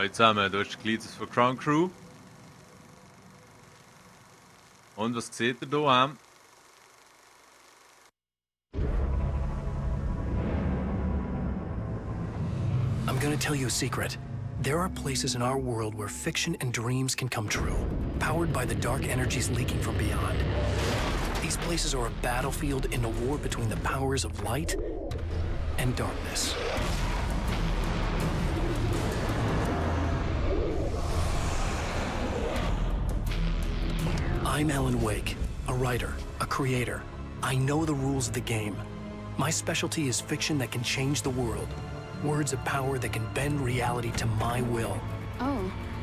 Hallo zusammen, hier ist Glieders von Crown Crew. Und was seht ihr hier? I'm gonna tell you a secret. There are places in our world where fiction and dreams can come true, powered by the dark energies leaking from beyond. These places are a battlefield in a war between the powers of light and darkness. I'm Alan Wake, a writer, a creator. I know the rules of the game. My specialty is fiction that can change the world. Words of power that can bend reality to my will. Oh,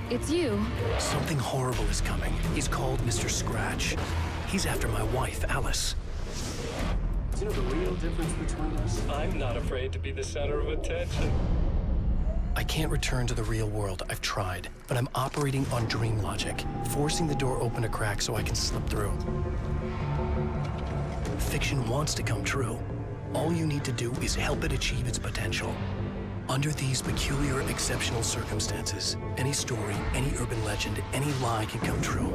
it's you. Something horrible is coming. He's called Mr. Scratch. He's after my wife, Alice. Do you know the real difference between us? I'm not afraid to be the center of attention. I can't return to the real world. I've tried, but I'm operating on dream logic, forcing the door open a crack so I can slip through. Fiction wants to come true. All you need to do is help it achieve its potential. Under these peculiar, exceptional circumstances, any story, any urban legend, any lie can come true.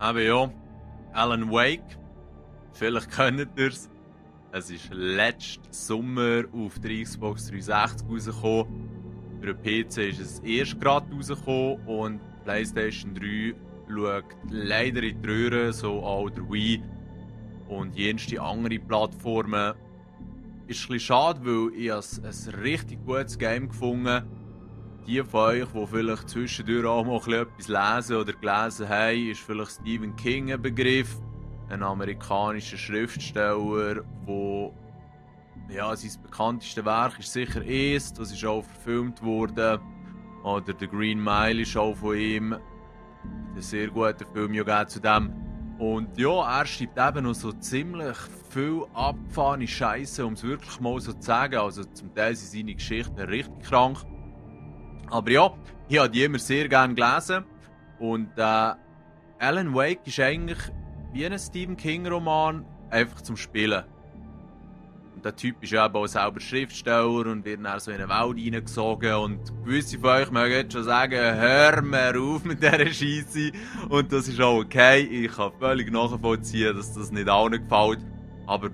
Aber ja, Alan Wake, vielleicht kennt ihr es. Es ist letzten Sommer auf der Xbox 360 rausgekommen. Für den PC ist es erst gerade rausgekommen und PlayStation 3 schaut leider in die Röhre, so auch der Wii und jenste andere Plattformen. Ist ein bisschen schade, weil ich ein richtig gutes Game gefunden habe. Die von euch, die vielleicht zwischendurch auch mal etwas lesen oder gelesen haben, ist vielleicht Stephen King ein Begriff. Ein amerikanischer Schriftsteller, der ja, sein bekanntestes Werk ist sicher «Es», das ist auch verfilmt worden. Oder «The Green Mile» ist auch von ihm. Ein sehr guter Film ja zu dem. Und ja, er schreibt eben noch so ziemlich viel abgefahrene Scheiße, um es wirklich mal so zu sagen. Also zum Teil sind seine Geschichten richtig krank. Aber ja, ich habe die immer sehr gerne gelesen. Und Alan Wake ist eigentlich wie ein Stephen King-Roman, einfach zum Spielen. Und der Typ ist ja eben auch selber Schriftsteller und wird dann so in eine Welt hineingesogen. Und gewisse von euch mögen jetzt schon sagen, hör mir auf mit dieser Scheisse. Und das ist auch okay. Ich kann völlig nachvollziehen, dass das nicht allen gefällt. Aber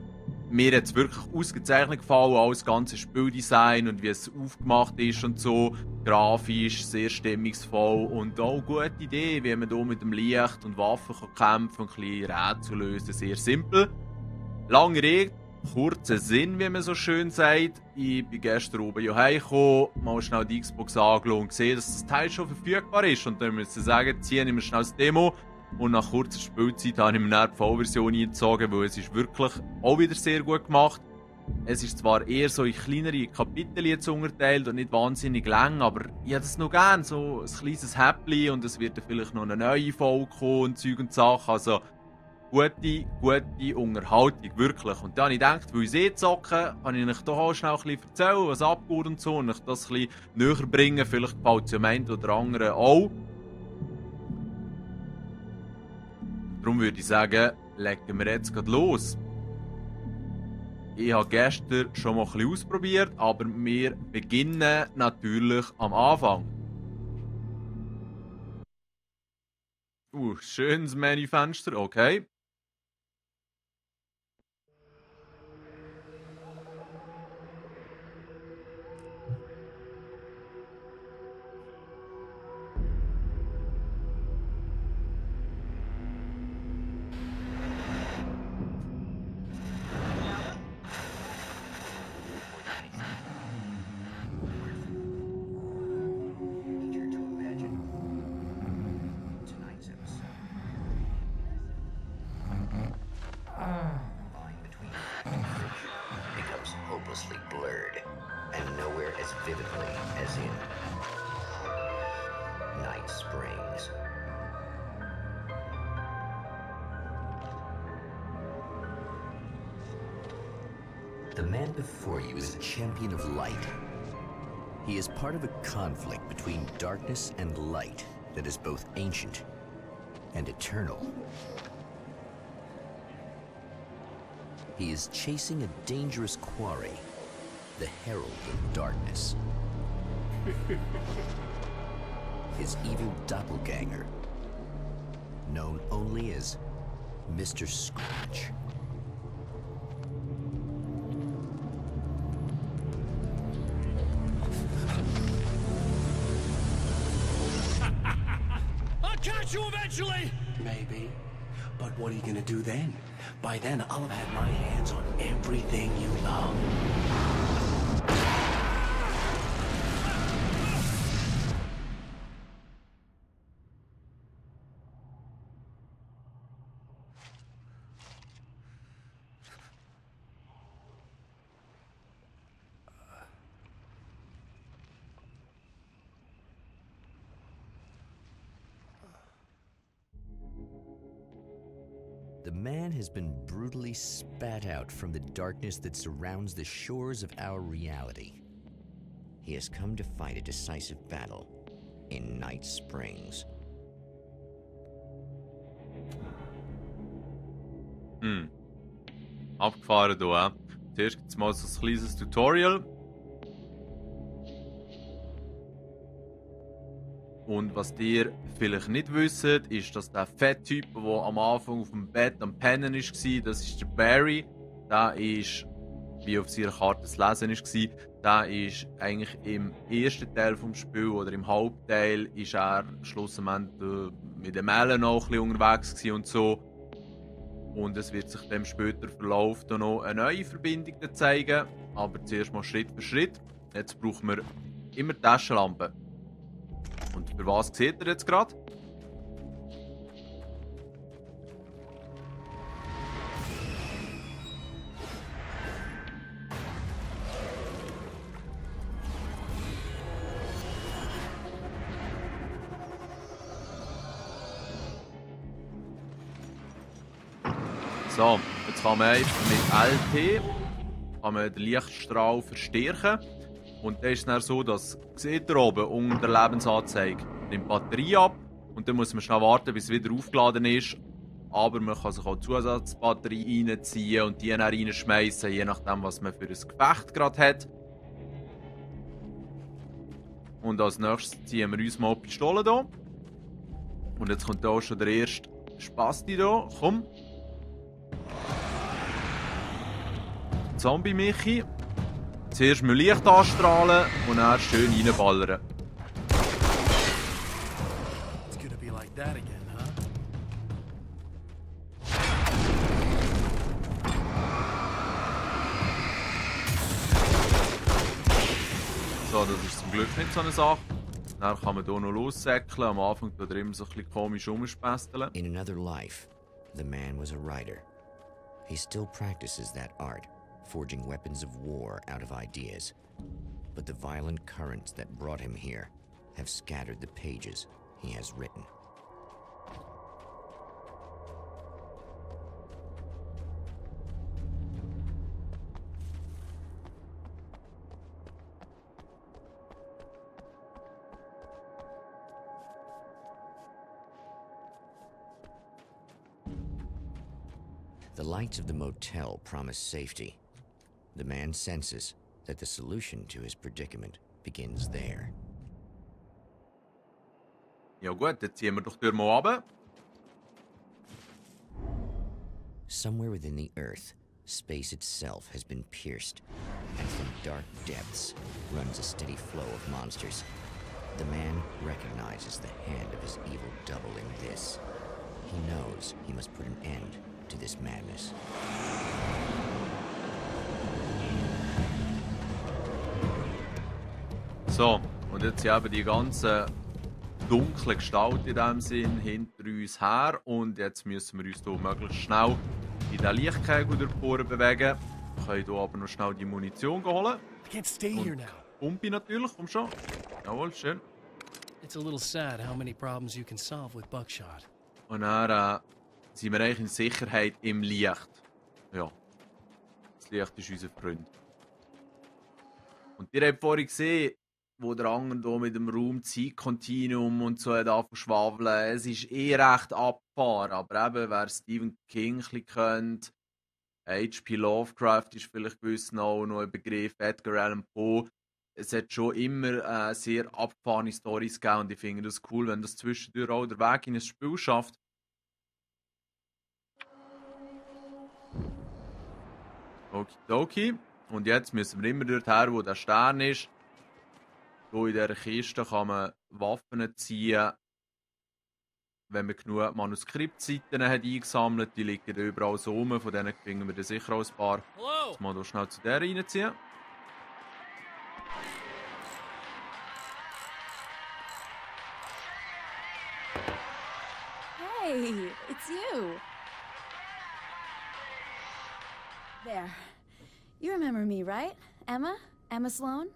mir hat es wirklich ausgezeichnet gefallen, auch das ganze Spieldesign und wie es aufgemacht ist und so. Grafisch, sehr stimmungsvoll und auch eine gute Idee, wie man hier mit dem Licht und Waffen kann kämpfen und ein bisschen Rätsel lösen. Sehr simpel. Lange Rede, kurzer Sinn, wie man so schön sagt. Ich bin gestern oben ja heimgekommen, mal schnell die Xbox angeschaut und gesehen, dass das Teil schon verfügbar ist. Und dann müssen wir sagen, ziehen wir schnell das Demo. Und nach kurzer Spielzeit habe ich mir dann die Vollversion eingezogen, weil es ist wirklich auch wieder sehr gut gemacht. Es ist zwar eher so in kleinere Kapitel jetzt unterteilt und nicht wahnsinnig lang, aber ich hätte es noch gerne, so ein kleines Häppchen und es wird dann vielleicht noch eine neue Folge kommen und Zeug und Sachen. Also gute Unterhaltung, wirklich. Und dann habe ich gedacht, weil ich es zocke, kann ich euch doch auch schnell ein bisschen erzählen, was abgeht und so und euch das ein bisschen näher bringen. Vielleicht gefällt es ja dem einen oder anderen auch. Darum würde ich sagen, legen wir jetzt gerade los. Ich habe gestern schon mal ein bisschen ausprobiert, aber wir beginnen natürlich am Anfang. Schönes Menüfenster, okay. To imagine tonight's episode. vividly as in Night Springs. The man before you is a champion of light. He is part of a conflict between darkness and light that is both ancient and eternal. He is chasing a dangerous quarry, the Herald of Darkness. His evil doppelganger, known only as Mr. Scratch. I'll catch you eventually! Maybe. But what are you gonna do then? By then, I'll have had my hands on everything you love. The man has been brutally spat out from the darkness that surrounds the shores of our reality. He has come to fight a decisive battle in Night Springs. Abgefahren hier. Zuerst gibt es mal so ein kleines Tutorial. Und was ihr vielleicht nicht wisst, ist, dass der Fetttyp, der am Anfang auf dem Bett am Pennen war, das ist der Barry. Der ist, wie auf seiner Karte zu lesen war, der ist eigentlich im ersten Teil des Spiels oder im Hauptteil ist er schlussendlich mit dem Mellen noch ein bisschen unterwegs gewesen und so. Und es wird sich dem später Verlauf dann noch eine neue Verbindung zeigen. Aber zuerst mal Schritt für Schritt. Jetzt brauchen wir immer die Taschenlampe. Und für was seht ihr jetzt gerade? So, jetzt kann man einfach mit LT kann man den Lichtstrahl verstärken. Und dann ist es dann so, dass, seht ihr oben unter der Lebensanzeige, nimmt die Batterie ab und dann muss man schnell warten, bis es wieder aufgeladen ist. Aber man kann sich auch Zusatzbatterie reinziehen und die dann reinschmeißen, je nachdem, was man für ein Gefecht gerade hat. Und als nächstes ziehen wir uns mal die Pistole hier. Und jetzt kommt auch schon der erste Spasti hier. Komm. Zombie-Michi. Zuerst mal Licht anstrahlen und dann schön reinballern. It's gonna be like that again, huh? So, das ist zum Glück nicht so eine Sache. Dann kann man hier noch lossäckeln. Am Anfang tut er immer so ein bisschen komisch rumspästeln. In another life, the man was a writer. He still practices that art, forging weapons of war out of ideas. But the violent currents that brought him here have scattered the pages he has written. The lights of the motel promise safety. The man senses that the solution to his predicament begins there. Ja gut, jetzt ziehen wir doch durch mal runter. Somewhere within the earth, space itself has been pierced, and from dark depths runs a steady flow of monsters. The man recognizes the hand of his evil double in this. He knows he must put an end to this madness. So, und jetzt sind eben die ganzen dunklen Gestalten in diesem Sinn hinter uns her. Und jetzt müssen wir uns hier möglichst schnell in den Lichtkegel durch die Poren bewegen. Wir können hier aber noch schnell die Munition holen. I can't stay here now. Pumpi natürlich, komm schon. Jawohl, schön. It's a little sad how many problems you can solve with buckshot. Und dann sind wir eigentlich in Sicherheit im Licht. Ja. Das Licht ist unser Freund. Und ihr habt vorhin gesehen, wo der andere hier mit dem Raum Zeitkontinuum und so hat angefangen zu schwafeln. Es ist recht abgefahren. Aber eben, wer Stephen King ein bisschen kennt, H.P. Lovecraft ist vielleicht gewiss noch ein Begriff, Edgar Allan Poe. Es hat schon immer sehr abgefahrene Storys gegeben und ich finde das cool, wenn das zwischendurch auch der Weg in ein Spiel schafft. Okidoki. Und jetzt müssen wir immer dorthin, wo der Stern ist. Hier in dieser Kiste kann man Waffen ziehen. Wenn man genug Manuskriptseiten hat eingesammelt, die liegen überall so rum, von denen finden wir dann sicher auch ein paar. Jetzt mal hier schnell zu der reinziehen. Hey, it's you. There. You remember me, right? Emma? Emma Sloan?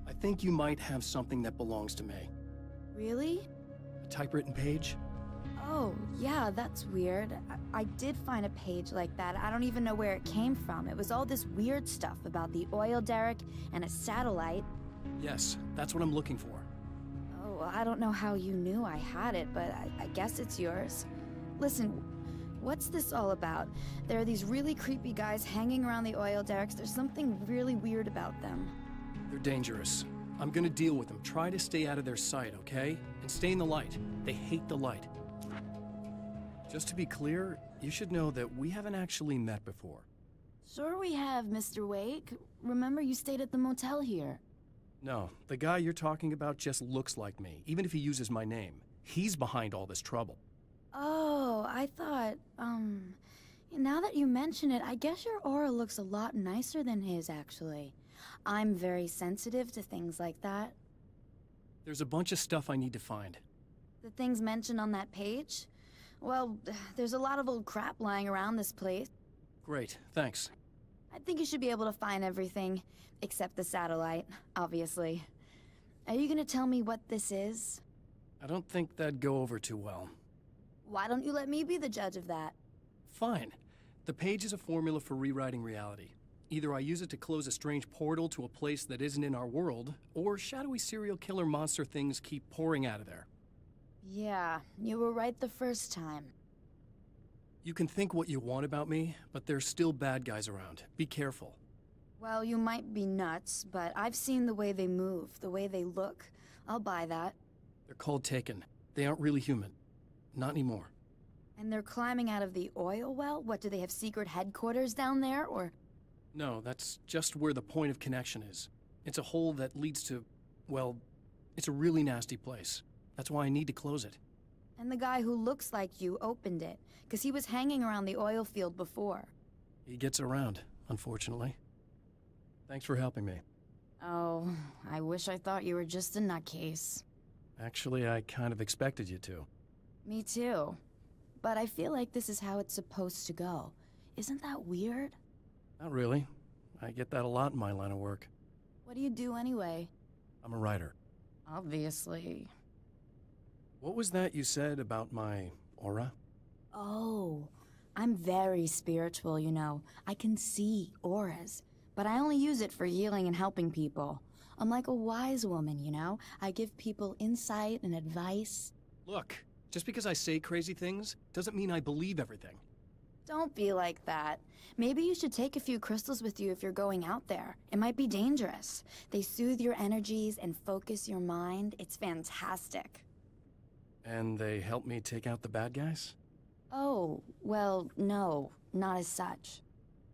I think you might have something that belongs to me. Really? A typewritten page? Oh, yeah, that's weird. I did find a page like that. I don't even know where it came from. It was all this weird stuff about the oil derrick and a satellite. Yes, that's what I'm looking for. Oh, I don't know how you knew I had it, but I guess it's yours. Listen, what's this all about? There are these really creepy guys hanging around the oil derricks. There's something really weird about them. They're dangerous. I'm gonna deal with them. Try to stay out of their sight, okay? And stay in the light. They hate the light. Just to be clear, you should know that we haven't actually met before. Sure we have, Mr. Wake. Remember you stayed at the motel here. No, the guy you're talking about just looks like me, even if he uses my name. He's behind all this trouble. Oh, I thought, now that you mention it, I guess your aura looks a lot nicer than his, actually. I'm very sensitive to things like that. There's a bunch of stuff I need to find. The things mentioned on that page? Well, there's a lot of old crap lying around this place. Great, thanks. I think you should be able to find everything, except the satellite, obviously. Are you gonna tell me what this is? I don't think that'd go over too well. Why don't you let me be the judge of that? Fine. The page is a formula for rewriting reality. Either I use it to close a strange portal to a place that isn't in our world, or shadowy serial killer monster things keep pouring out of there. Yeah, you were right the first time. You can think what you want about me, but there's still bad guys around. Be careful. Well, you might be nuts, but I've seen the way they move, the way they look. I'll buy that. They're called Taken. They aren't really human. Not anymore. And they're climbing out of the oil well? What, do they have secret headquarters down there, or...? No, that's just where the point of connection is. It's a hole that leads to, well, it's a really nasty place. That's why I need to close it. And the guy who looks like you opened it, because he was hanging around the oil field before. He gets around, unfortunately. Thanks for helping me. Oh, I wish I thought you were just a nutcase. Actually, I kind of expected you to. Me too. But I feel like this is how it's supposed to go. Isn't that weird? Not really. I get that a lot in my line of work. What do you do anyway? I'm a writer. Obviously. What was that you said about my aura? Oh, I'm very spiritual, you know. I can see auras, but I only use it for healing and helping people. I'm like a wise woman, you know? I give people insight and advice. Look, just because I say crazy things doesn't mean I believe everything. Don't be like that. Maybe you should take a few crystals with you if you're going out there. It might be dangerous. They soothe your energies and focus your mind. It's fantastic. And they help me take out the bad guys? Oh, well, no, not as such.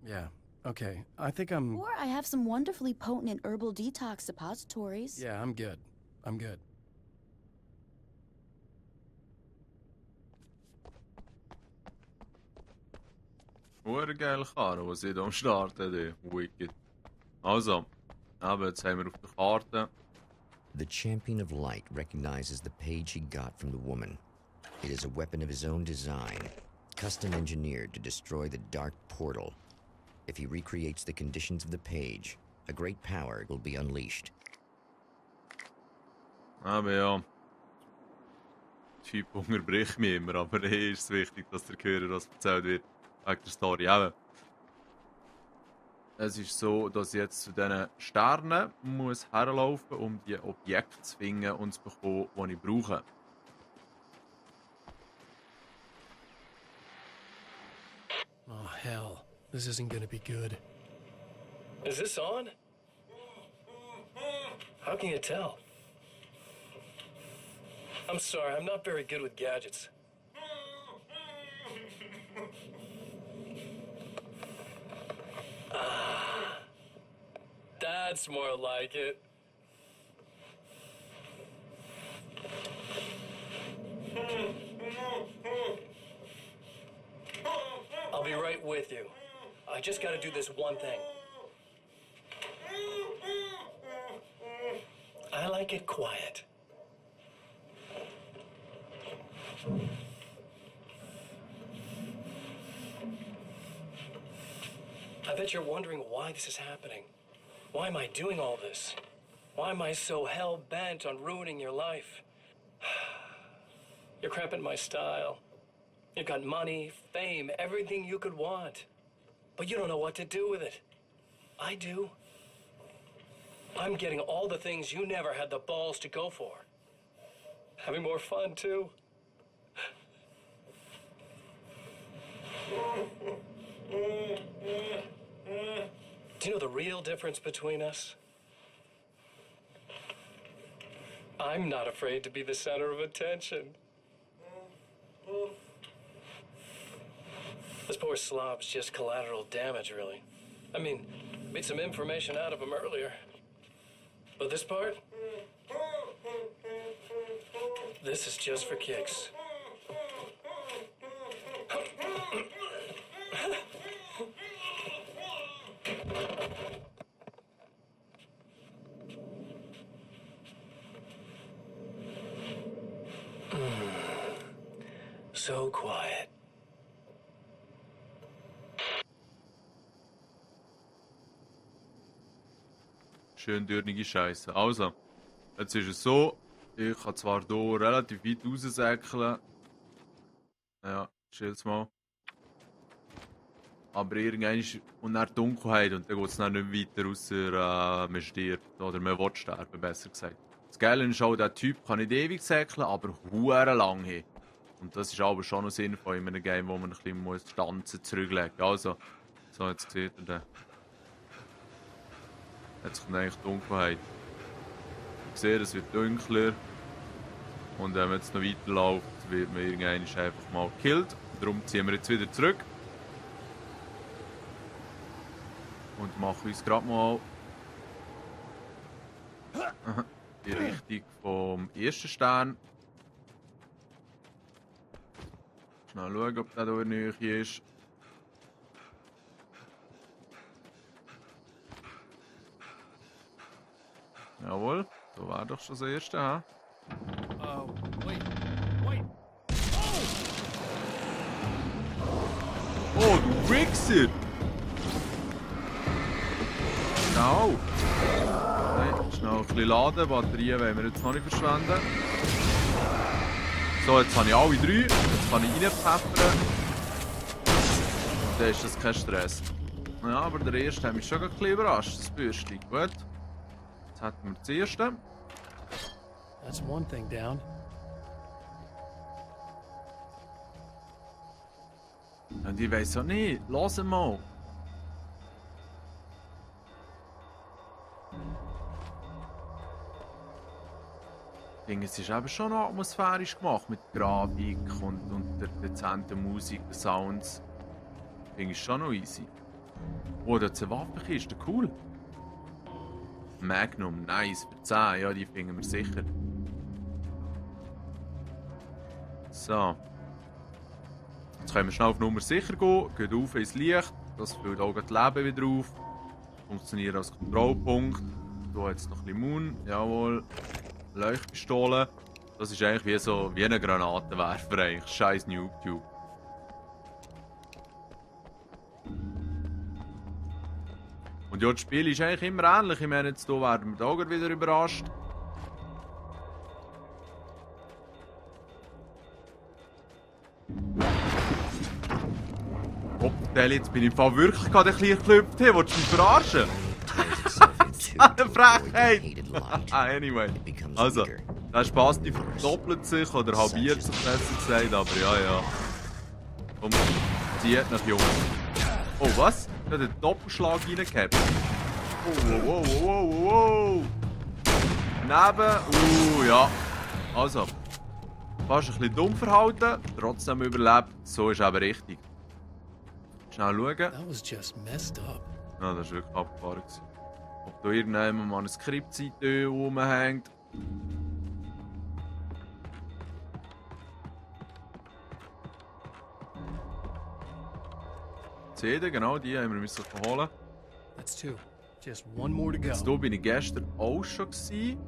Yeah, okay. I think I'm... Or I have some wonderfully potent herbal detox suppositories. Yeah, I'm good. I'm good. Urgeil Karre, was sie da am Starten, die Wicked. Also, aber jetzt haben wir auf der Karte. The Champion of Light recognizes the page he got from the woman. It is a weapon of his own design, custom engineered to destroy the dark portal. If he recreates the conditions of the page, a great power will be unleashed. Aber ja. Der Typ unterbricht mich immer, aber hier ist es wichtig, dass der Hörer was erzählt wird. Wegen der Story eben. Es ist so, dass ich jetzt zu diesen Sternen muss herlaufen, um die Objekte zu finden und zu bekommen, die ich brauche. Oh, hell. This isn't gonna be good. Is this on? How can you tell? I'm sorry, I'm not very good with gadgets. That's more like it. I'll be right with you. I just gotta do this one thing. I like it quiet. I bet you're wondering why this is happening. Why am I doing all this? Why am I so hell-bent on ruining your life? You're cramping my style. You've got money, fame, everything you could want. But you don't know what to do with it. I do. I'm getting all the things you never had the balls to go for. Having more fun, too. Do you know the real difference between us? I'm not afraid to be the center of attention. This poor slob's just collateral damage, really. I mean, beat some information out of him earlier. But this part? This is just for kicks. So quiet. Schön dürrige Scheiße. Also, jetzt ist es so, ich kann zwar hier relativ weit raussäckeln. Ja, chill's mal. Aber irgendwann ist und dann Dunkelheit und dann geht es dann nicht weiter, außer man stirbt. Oder man will sterben, besser gesagt. Das Geile ist auch, der Typ kann nicht ewig säckeln, aber hure lang hin. Und das ist aber schon noch sinnvoll in einem Game, wo man ein bisschen muss Stanzen zurücklegen muss. Also, so jetzt seht ihr den. Jetzt kommt eigentlich Dunkelheit. Ich sehe, es wird dunkler. Und wenn man jetzt noch weiterläuft, wird man irgendwann einfach mal gekillt. Darum ziehen wir jetzt wieder zurück. Und machen uns gerade mal in Richtung vom ersten Stern. Schnell schauen, ob der hier in der Nähe ist. Jawohl, da war doch schon das erste, ha? Oh, du Wichser! Genau! Nein, schnell ein bisschen laden, Batterien wollen wir jetzt noch nicht verschwenden. So, jetzt habe ich alle drei, jetzt kann ich reinpfeffern. Und dann ist das kein Stress. Ja, aber der erste hat mich schon ein bisschen überrascht, das Bürstchen. Gut. Jetzt hätten wir das erste. That's one thing down. Und ich weiss auch nicht, lass mal. Ich denke, es ist eben schon noch atmosphärisch gemacht mit Grafik und der dezenten Musik, den Sounds. Ich denke, es ist schon noch easy. Oh, da hat es eine Waffenkiste, cool. Magnum, nice, für 10, ja, die finden wir sicher. So. Jetzt können wir schnell auf Nummer sicher gehen, gehen auf ins Licht, das füllt auch das Leben wieder auf. Funktioniert als Kontrollpunkt. Hier jetzt noch ein bisschen Moon, jawohl. Leuchtpistole. Das ist eigentlich wie ein Granatenwerfer eigentlich. Scheiß Noob-Tube. Und ja, das Spiel ist eigentlich immer ähnlich. Ich meine, jetzt hier werden wir da wieder überrascht. Kopfteil, jetzt bin ich im Fall wirklich gerade ein bisschen geklüpft. Hey, willst du mich verarschen? Tears itself in two Eine to avoid the Frechheit! hated light. Anyway. It becomes Also, weaker. der Spaß, die verdoppelt sich oder halbiert sich besser gesagt, aber ja. Komm, zieht nach Junge. Oh, was? Der hat einen Doppelschlag reingehabt. Wow. Neben, ja. Also, fast ein bisschen dumm verhalten, trotzdem überlebt. So ist eben richtig. Schnell schauen. That was just messed up. Ja, das war wirklich abgefahren. Ob da irgendjemand mal eine Skriptseite rumhängt. CD, genau, die haben wir müssen holen. That's two. Just one more to go. Jetzt hier bin ich gestern auch schon gewesen.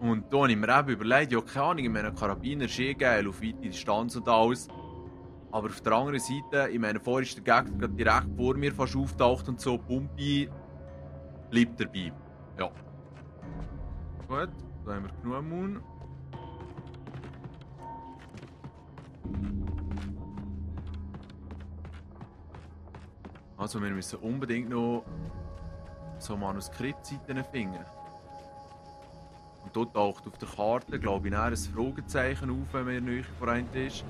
Und da habe ich mir eben überlegt, ja keine Ahnung, ich meine, Karabiner ist eh geil, auf weite Distanz und alles. Aber auf der anderen Seite, ich meine, vorher ist der Gegner gerade direkt vor mir fast auftaucht und so, Pumpi bleibt dabei. Ja. Gut, da haben wir genug Moon. Also wir müssen unbedingt noch so Manuskriptseiten finden. Und dort taucht auf der Karte, glaube ich, ein Fragezeichen auf, wenn man in der Nähe von einem ist.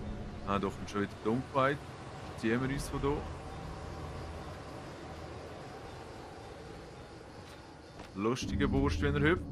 Ah, doch, kommt schon wieder die Dunkelheit. Ziehen wir uns von hier. Lustiger Bursch, wenn er hüpft.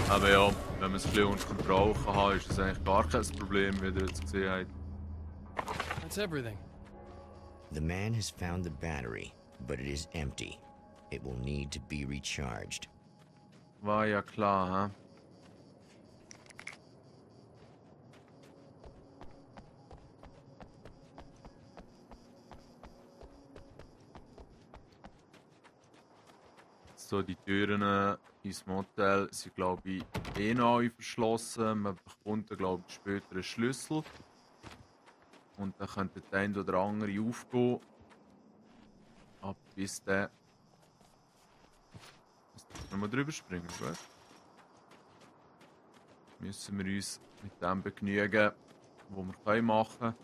Aber ja, wenn man es ein bisschen unter Kontrolle kann haben, ist das eigentlich gar kein Problem, wie ihr jetzt gesehen habt. That's everything. The man has found the battery, but it is empty. It will need to be recharged. War ja klar, hä? So, die Türen ins Motel sind, glaube ich, eh neu verschlossen. Man bekommt, glaube ich, später einen Schlüssel. Und dann könnte der eine oder andere aufgehen. Aber bis dann. Wenn wir drüber springen, gut. Müssen wir uns mit dem begnügen, was wir machen können.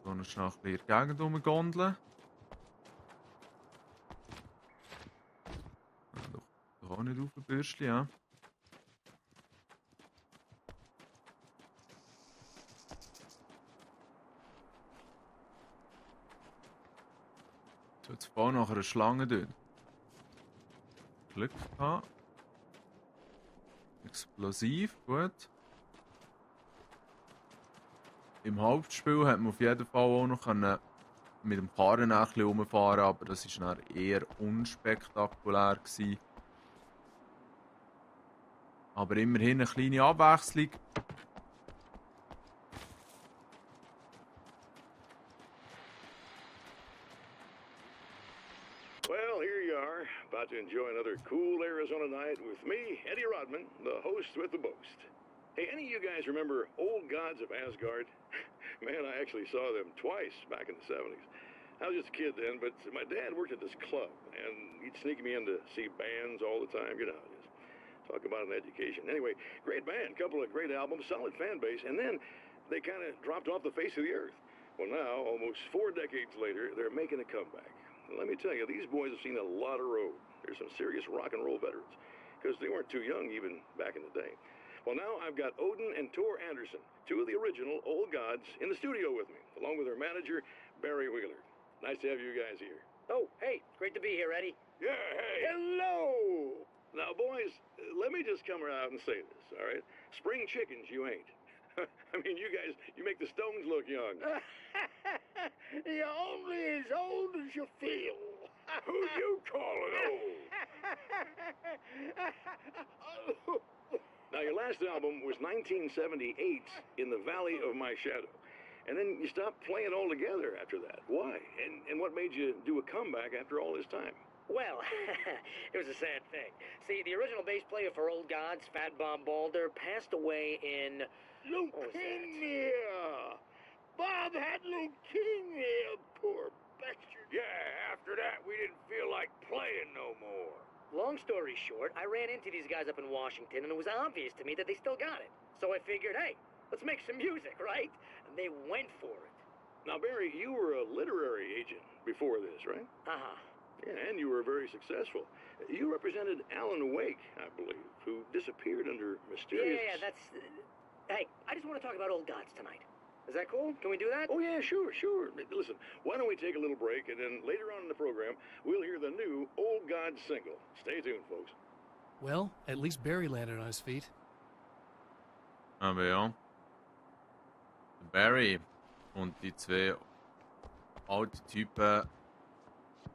So, noch schnell ein bisschen in der Gegend rumgondeln. Doch auch nicht auf ein Bürstchen, ja. So, jetzt fahren nachher eine Schlange dort. Glück gehabt. Explosiv, gut. Im Hauptspiel hat man auf jeden Fall auch noch mit dem Karren ein bisschen rumfahren, aber das war dann eher unspektakulär gewesen. Aber immerhin eine kleine Abwechslung. Well, here you are, about to enjoy another cool Arizona night with me, Eddie Rodman, the host with the boast. Hey, any of you guys remember Old Gods of Asgard? Man, I actually saw them twice back in the 70s. I was just a kid then, but my dad worked at this club, and he'd sneak me in to see bands all the time, you know, just talk about an education. Anyway, great band, couple of great albums, solid fan base, and then they kind of dropped off the face of the earth. Well, now, almost 4 decades later, they're making a comeback. And let me tell you, these boys have seen a lot of road. There's some serious rock and roll veterans, because they weren't too young even back in the day. Well, now I've got Odin and Tor Anderson, 2 of the original Old Gods, in the studio with me, along with their manager, Barry Wheeler. Nice to have you guys here. Oh, hey, great to be here, Eddie. Yeah, hey. Hello! Now, boys, let me just come around and say this, all right? Spring chickens, you ain't. I mean, you guys, you make the Stones look young. You're only as old as you feel. Who you calling old? Now, your last album was 1978, In the Valley of My Shadow. And then you stopped playing altogether after that. Why? And what made you do a comeback after all this time? Well, it was a sad thing. See, the original bass player for Old Gods, Fat Bob Balder, passed away in... Leukemia! Bob had leukemia, poor bastard. Yeah, after that, we didn't feel like playing no more. Long story short, I ran into these guys up in Washington, and it was obvious to me that they still got it. So I figured, hey, let's make some music, right? And they went for it. Now, Barry, you were a literary agent before this, right? Uh-huh. Yeah, and you were very successful. You represented Alan Wake, I believe, who disappeared under mysterious... Yeah, that's... Hey, I just want to talk about Old Gods tonight. Is that cool? Can we do that? Oh, yeah, sure. Listen, why don't we take a little break, and then later on in the program, we'll hear the new Old Gods single. Stay tuned, folks. Well, at least Barry landed on his feet. Aber ja. Barry und die zwei alten Typen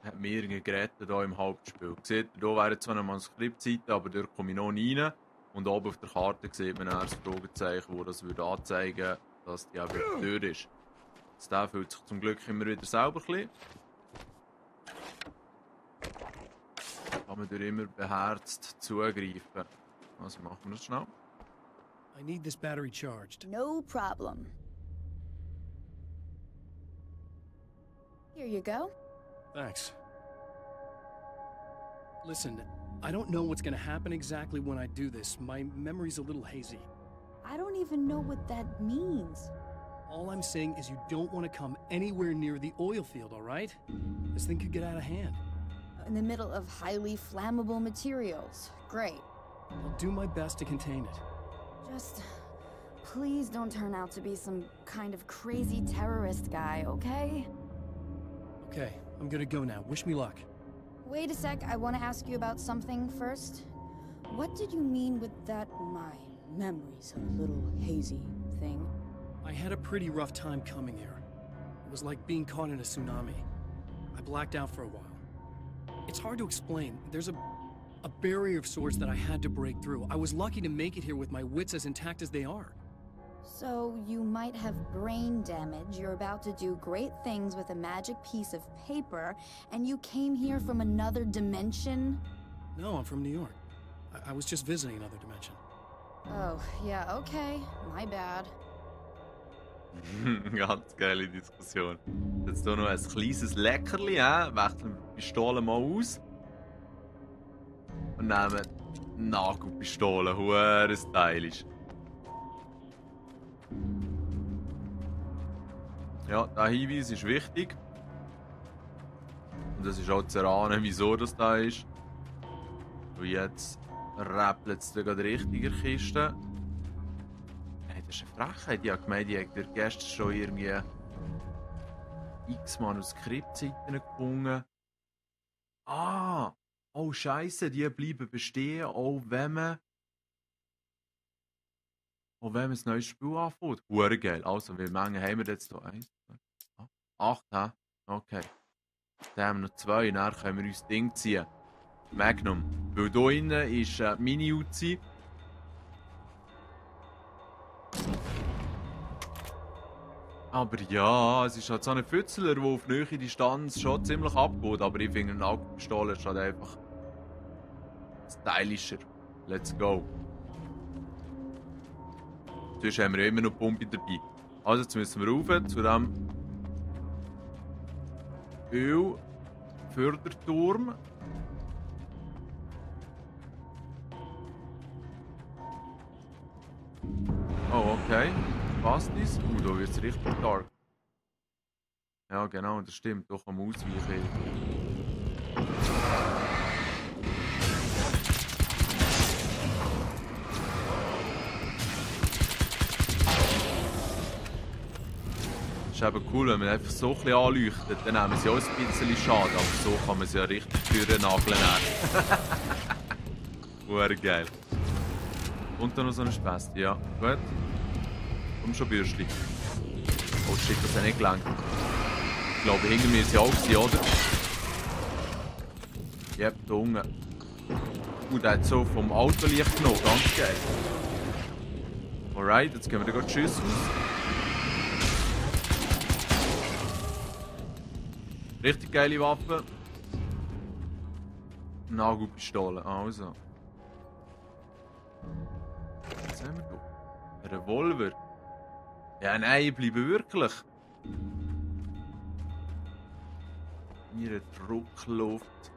haben mir gerettet hier im Hauptspiel. Seht ihr, hier wäre zwar eine Manuskriptseite, aber dort komme ich noch nie rein. Und oben auf der Karte sieht man ein Fragezeichen, wo das würde anzeigen, dass die eben Tür ist. Der fühlt sich zum Glück immer wieder selber ein bisschen. Kann man durch immer beherzt zugreifen. Also machen wir das schnell. I need this battery charged. No problem. Here you go. Thanks. Listen, I don't know what's gonna happen exactly when I do this. My memory's a little hazy. I don't even know what that means. All I'm saying is you don't want to come anywhere near the oil field, all right? This thing could get out of hand. In the middle of highly flammable materials. Great. I'll do my best to contain it. Just... please don't turn out to be some kind of crazy terrorist guy, okay? Okay, I'm gonna go now. Wish me luck. Wait a sec, I want to ask you about something first. What did you mean with that my memory's a little hazy thing? I had a pretty rough time coming here. It was like being caught in a tsunami. I blacked out for a while. It's hard to explain. There's a barrier of sorts that I had to break through. I was lucky to make it here with my wits as intact as they are. So, you might have brain damage, you're about to do great things with a magic piece of paper, and you came here from another dimension? No, I'm from New York. I was just visiting another dimension. Oh, yeah, okay. My bad. Ganz geile Diskussion. Jetzt hier noch ein kleines Leckerli, wechseln die Pistole mal aus. Und nehmen Nagelpistole, huere stylisch. Ja, der Hinweis ist wichtig. Und es ist auch zu erahnen, wieso das da ist. Und jetzt rappelt es gerade richtig in der Kiste. Hey, das ist eine Frechheit. Ich habe gemeint, ich habe gestern schon irgendwie x Manuskriptseiten gefunden. Ah! Oh Scheiße, die bleiben bestehen, auch wenn man ein neues Spiel anfängt. Hure geil. Also, wie viele haben wir jetzt hier? 1, 2, 8, hä? Okay. Dann haben wir noch 2, dann können wir uns das Ding ziehen. Magnum. Weil hier innen ist Mini-Uzi. Aber ja, es ist halt so ein Fützler, der auf nahe Distanz schon ziemlich abgeht. Aber ich finde, eine Nagelpistole ist halt einfach stylischer. Let's go. Sonst haben wir immer noch Pumpe dabei. Also jetzt müssen wir rauf zu dem Ölförderturm. Oh, okay. Passt das? Da wird es richtig dark. Ja, genau, das stimmt. Doch am Ausweichen. ist eben cool, wenn man einfach so ein bisschen anleuchtet, dann nehmen sie auch ein bisschen Schaden, aber so kann man sie ja richtig für nageln. Uhr geil. Und dann noch so eine Späße, ja. Gut. Komm schon, Bürschli. Oh shit, das hat nicht gelangt. Ich glaube, hinter mir ist sie auch gewesen, oder? Yep, da unten. Der hat so vom Autolicht genommen, ganz geil. Alright, jetzt gehen wir da gerade Schüsse aus. Richtig geile Waffe. Nagelpistole, also. Was haben wir da? Ein Revolver. Ja, nein, ich bleibe wirklich. Ihre Druckluft.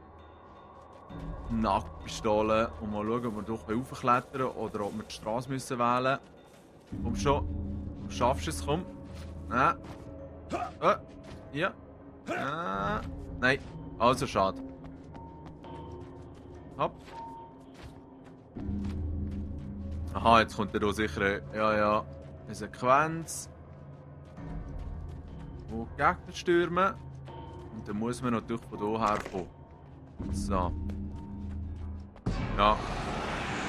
Nagelpistole. Und mal schauen, ob wir doch raufklettern oder ob wir die Straße müssen wählen müssen. Komm schon. Du schaffst es, komm. Ja. Ja. Nein. Also schade. Hopp. Aha, jetzt kommt hier sicher eine Sequenz. Wo die Gegner stürmen. Und dann muss man natürlich von hier her kommen. So. Ja.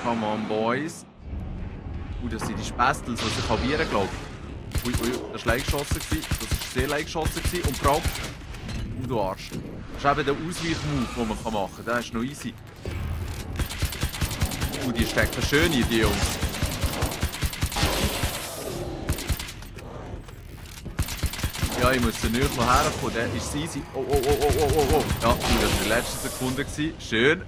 Come on, boys. Das sind die Spästels, die sich halbieren, glaube ich. Ui, das war Leihgeschossen. Das war sehr Leihgeschossen. Und vor allem... du Arsch. Das ist eben der Ausweichmove, den man machen kann. Der ist noch easy. Die stecken schön in die Jungs. Ja, ich muss nicht noch herkommen. Der ist easy. Oh. Ja, das war in der letzten Sekunde. Schön.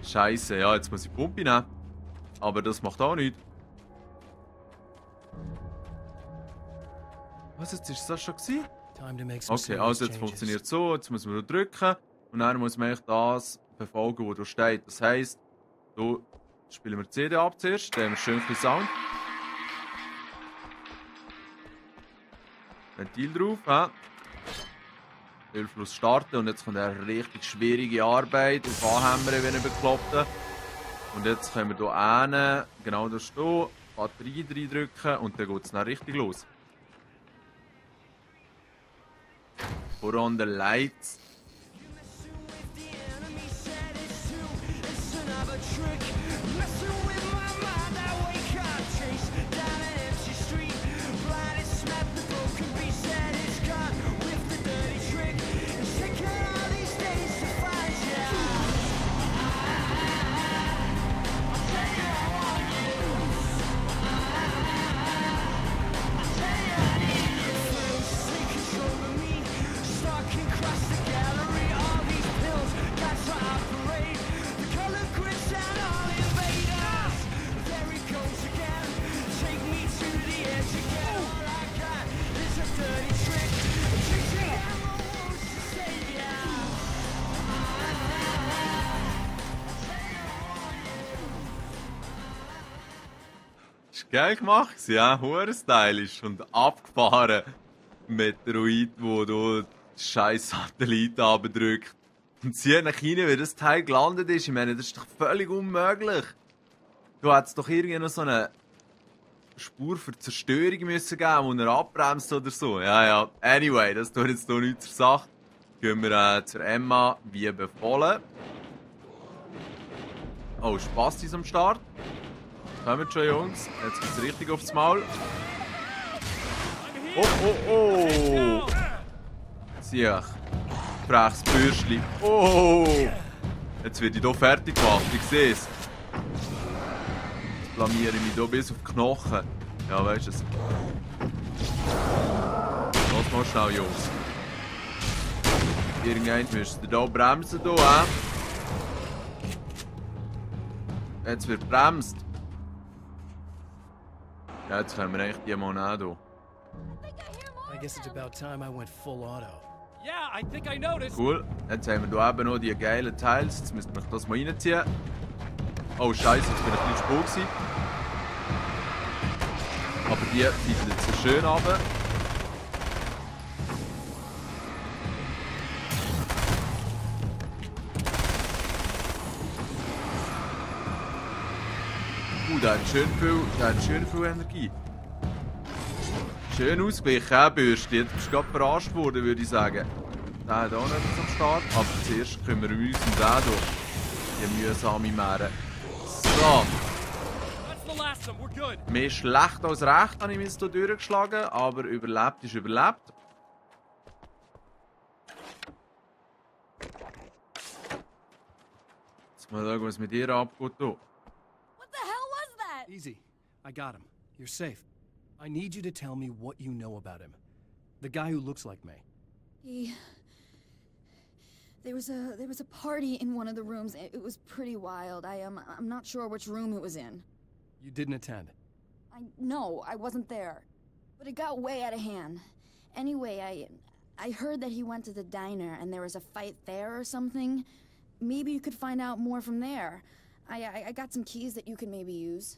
Scheiße, ja, jetzt muss ich Pumpe nehmen. Aber das macht auch nichts. Was, jetzt ist das schon gewesen? Okay, also jetzt funktioniert es so. Jetzt muss man drücken. Und dann muss man das befolgen, wo da steht. Das heisst, hier spielen wir die CD ab zuerst. Da haben wir schön viel Sound. Ventil drauf. Ja. Hilflos starten. Und jetzt kommt eine richtig schwierige Arbeit. Auf Anhämmern, wenn er bekloppt. Und jetzt können wir hier hin, genau da stehen, Batterie reindrücken und dann geht es dann richtig los. Put on the lights. Geil gemacht, ja, hure stylisch und abgefahren Meteorit, wo du die scheiß Satellit abdrückt. Und sieh nach hinten, wie das Teil gelandet ist. Ich meine, das ist doch völlig unmöglich. Du hättest doch irgendwie noch so eine Spur für Zerstörung müssen geben, wo er abbremst oder so. Ja. Anyway, das tut jetzt hier nichts zur Sache. Gehen wir zur Emma, wie befohlen. Oh, Spastis am Start. Kommt schon, Jungs. Jetzt geht's richtig aufs Maul. Oh. Sieh. Freches Bürschli. Oh. Jetzt werde ich hier fertig gemacht. Ich sehe es. Jetzt blamiere ich mich hier bis auf die Knochen. Ja, weißt du es. Lass mal schnell, Jungs. Irgendwann müsst ihr hier bremsen. Jetzt wird bremst. Ja, jetzt können wir eigentlich die mal nehmen. I guess it's about time I went full auto. Yeah, I think I noticed. Cool. Jetzt haben wir hier eben noch die geilen Teils. Jetzt müsste ich das mal reinziehen. Oh Scheiße, jetzt bin ich ein bisschen spät gewesen. Aber die bieten jetzt so schön runter. Der hat schön viel Energie. Schön ausgewichen, Bürste. Jetzt bist du gerade verarscht worden, würde ich sagen. Der hat auch noch etwas am Start. Aber zuerst kümmern wir uns um den hier. Die mühsame Mähre. So. Mehr schlecht als recht habe ich mich hier durchgeschlagen, aber überlebt ist überlebt. Jetzt mal schauen, was mit dir abgeht. What the hell was that? Easy. I got him. You're safe. I need you to tell me what you know about him. The guy who looks like me. There was a party in one of the rooms. It was pretty wild. I'm not sure which room it was in. You didn't attend? No, I wasn't there. But it got way out of hand. Anyway, I heard that he went to the diner and there was a fight there or something. Maybe you could find out more from there. I got some keys that you could maybe use.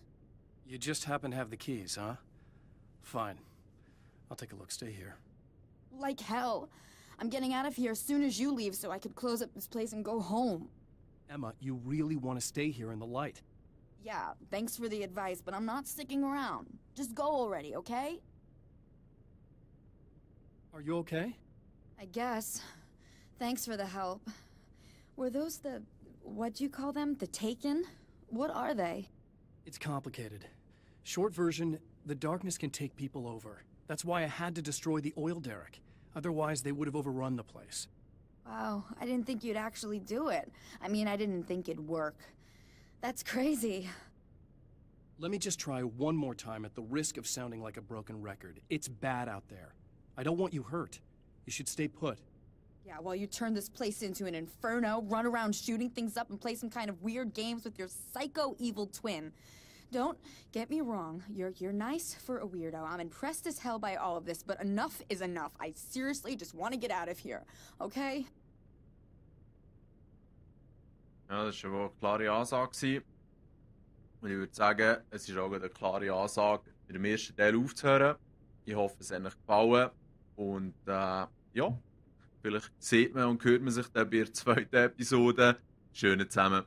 You just happen to have the keys, huh? Fine. I'll take a look. Stay here. Like hell. I'm getting out of here as soon as you leave so I could close up this place and go home. Emma, you really want to stay here in the light? Yeah, thanks for the advice, but I'm not sticking around. Just go already, okay? Are you okay? I guess. Thanks for the help. Were those what'd you call them? The Taken? What are they? It's complicated. Short version, the darkness can take people over. That's why I had to destroy the oil derrick. Otherwise, they would have overrun the place. Wow, I didn't think you'd actually do it. I mean, I didn't think it'd work. That's crazy. Let me just try one more time at the risk of sounding like a broken record. It's bad out there. I don't want you hurt. You should stay put. Yeah, while you turn this place into an inferno, run around shooting things up and play some kind of weird games with your psycho evil twin. Don't get me wrong, you're nice for a weirdo. I'm impressed as hell by all of this, but enough is enough. I seriously just want to get out of here, okay? Ja, das war wohl eine klare Ansage. Und ich würde sagen, es ist auch eine klare Ansage, mit dem ersten Teil aufzuhören. Ich hoffe, es hat euch gefallen. Und ja, vielleicht sieht man und hört man sich dann bei der zweiten Episode. Schönen zusammen.